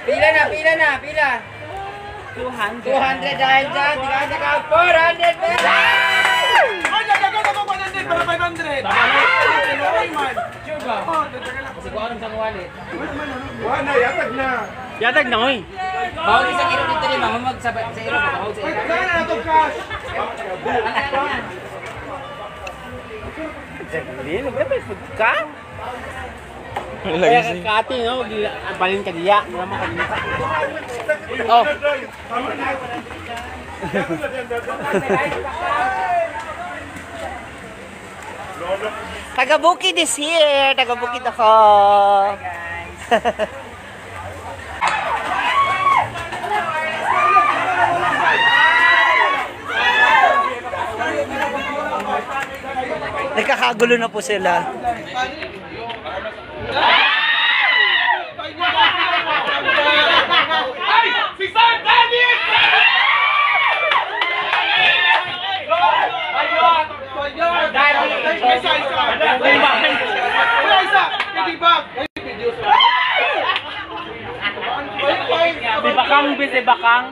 Pila na, pila na, pila. 200. 200 dahil dyan. Di ka ka 400 pesos. Ay, dagdagan ako 100 para 500. Ay, man. Sure ba? Kasi kung anong sang wallet. Wala na, yatag na. Yatag na, oy. Bawal isang iro dito rin, mama. Magsabay sa iro. Bawal sa Wait, iro. saan na ito cash? Ano ano yan? Jacqueline, nagdapat ka? Kaya kati, no? Balin ka diya. Wala mo kanina. Oh. Tama na. Taga Bukid is here. Taga Bukid ako. Nagkakagulo na po sila. Ay! Si San Daniel! Isa, isa. Wala, isa. Hindi ba? Si Bakang, be, si Bakang.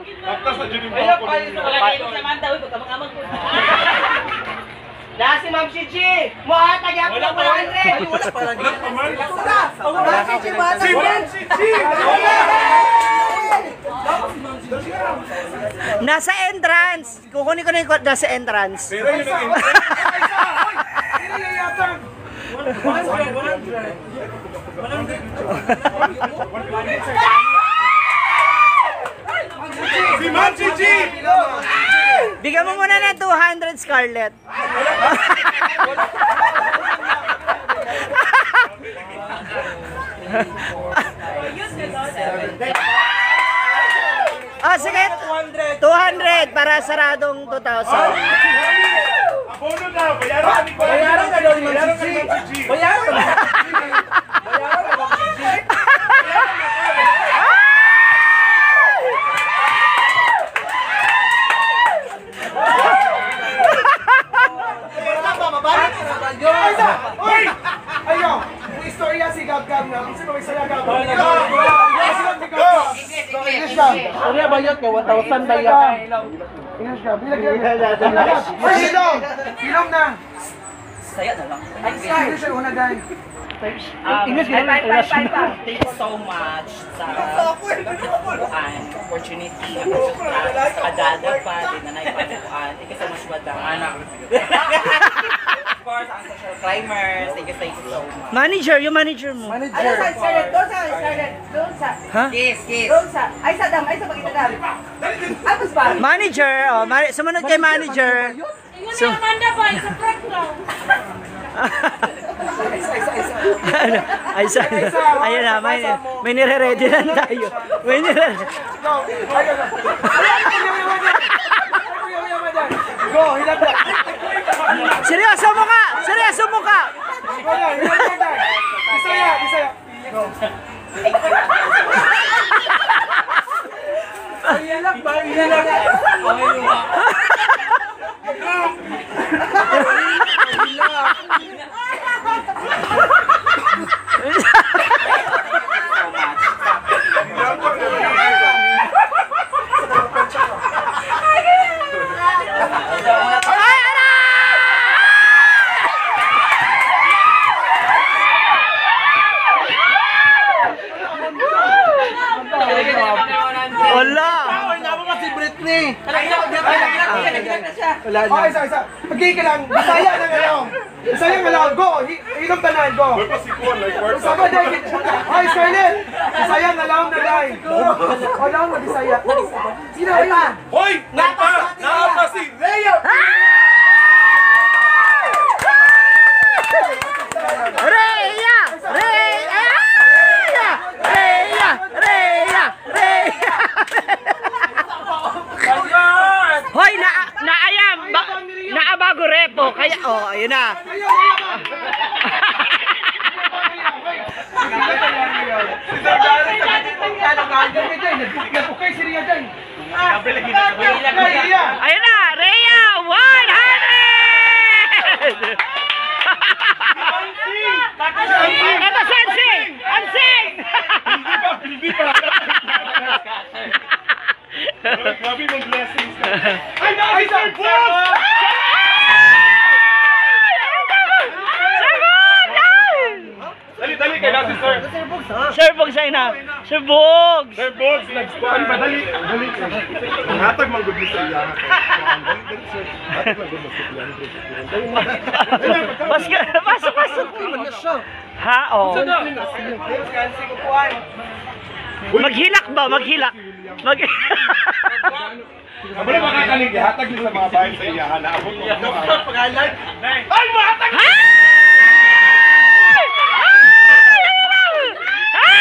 Na si Ma'am Chichi! Muhatag yapon ang 100! Wala pa man. Ma'am Chichi, muhatag! Si Ma'am Chichi! Nasa entrance! Kukunin ko na yung nasa entrance. Pero yun ang isa. Si Ma'am Chichi! Bigyan mo muna ng 200, Scarlett. Oh, sige. 200 para saradong 2,000. Abono na! Bayaran ka ni Bayaran ka daw ni Ma'am Chichi! Bayaran ka Uy! Ayo! May istorya si Gab Gab na. Kasi may istorya Gab. Go! Go! English Gab. Sorry, bayot ka. 1,000 bayot. English Gab. Bilag. Uy, hilom! Hilom na! Saya na lang. English ay una dahil. English ka lang international. Thank you so much sa kuan opportunity sa adada pa din na naipakuan. Thank you so much, madam. Of course, ang social climbers. Thank you so much. Manager, yung manager mo. Ano sa Scarlett? Doon sa Scarlett. Doon sa. Ha? Kiss, kiss. Doon sa. Ay sa dam. Ay sa pakita dam. Tapos ba? Manager, oh, sumunod kay manager. Ingon ni Amanda ba? Sa prank lang. Ano? Ay, ayun na, may nire-ready lang tayo. May nire. Go! Ayo! Go! Hilap na! Seryoso mo ka! Seryoso mo ka! Go na! Hilap na! Bisaya! Bisaya! Go! Hilap ba? Hilap! So much. Ay, aray! Wala! Wala si Britney. Wala na. Oh, isa, isa. Pagiging ka lang. Bisaya na ngayon. Bisaya nga lang. Go! Hilom tanan. Go! Sama dahil. Ay, Scarlett! Bisaya nga lang na dahil. Wala nga Bisaya. Sino yun? Hoy! Napa! Napa si Rhea! Rhea! Rhea! Rhea! Rhea! Rhea! Hoy, na naayam ba, naabago repo kaya oh, ayun na. Nagpukay si Rhea dyan. Rhea! Ayun na, Rhea 100! Ito si Ansing! Ansing! si Sir. Sir Bogs ay na. Sir Bogs. Sir Bogs, nag-squad pa. Dali, dali. Ang hatag mang good sa iya. Dali, dali, sir. Hatag lang good sa iya. Pasok, pasok, pasok. Ha, oh. Maghilak ba? Maghilak. Mag Abo na makakalig, hatag nila sa mga bahay sa iya. Naabot mo. Ay, mahatag! Ay! Ay!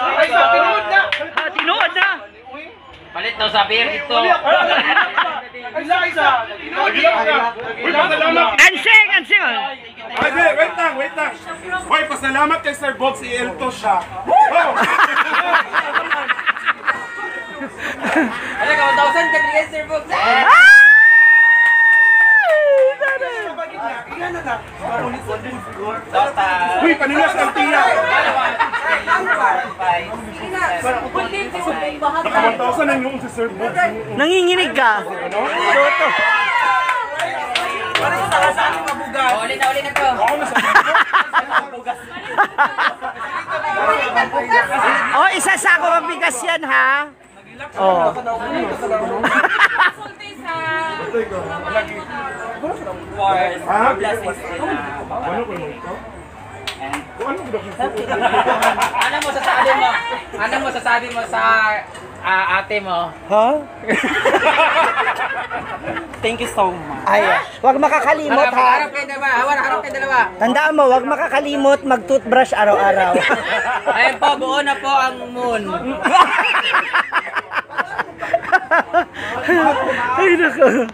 Ay, sa tinuod na. Ha, tinuod na. Palit daw sa beer ito. Ay, sa isa. Tinuod. Uy, pasalamat! Ansing, ansing. Ay, di, wait lang, wait lang. Hoy, pasalamat kay Sir Bogs, i-elto siya. Oh! Ano ka, 1,000 ka bigay, Sir Bogs. Ilan na na. Uy, panila sa Altia. Naka 1,000 na yung si Sir Bogs. Nanginginig ka. Toto. Ulit na, ulit na to. Ako na sa Oh, isa sa ako ang bigas yan, ha? Oh. Sulti sa Ha? Ano ko naman ito? Ano ko Ano mo sasabi mo? Ano mo sasabi mo sa ate mo? Ha? Thank you so much. Ay, wag makakalimot, ha? Harap kayo dalawa. Hawan, harap kayo dalawa. Tandaan mo, wag makakalimot mag-toothbrush araw-araw. Ayun po, buo na po ang moon. Ay, naku.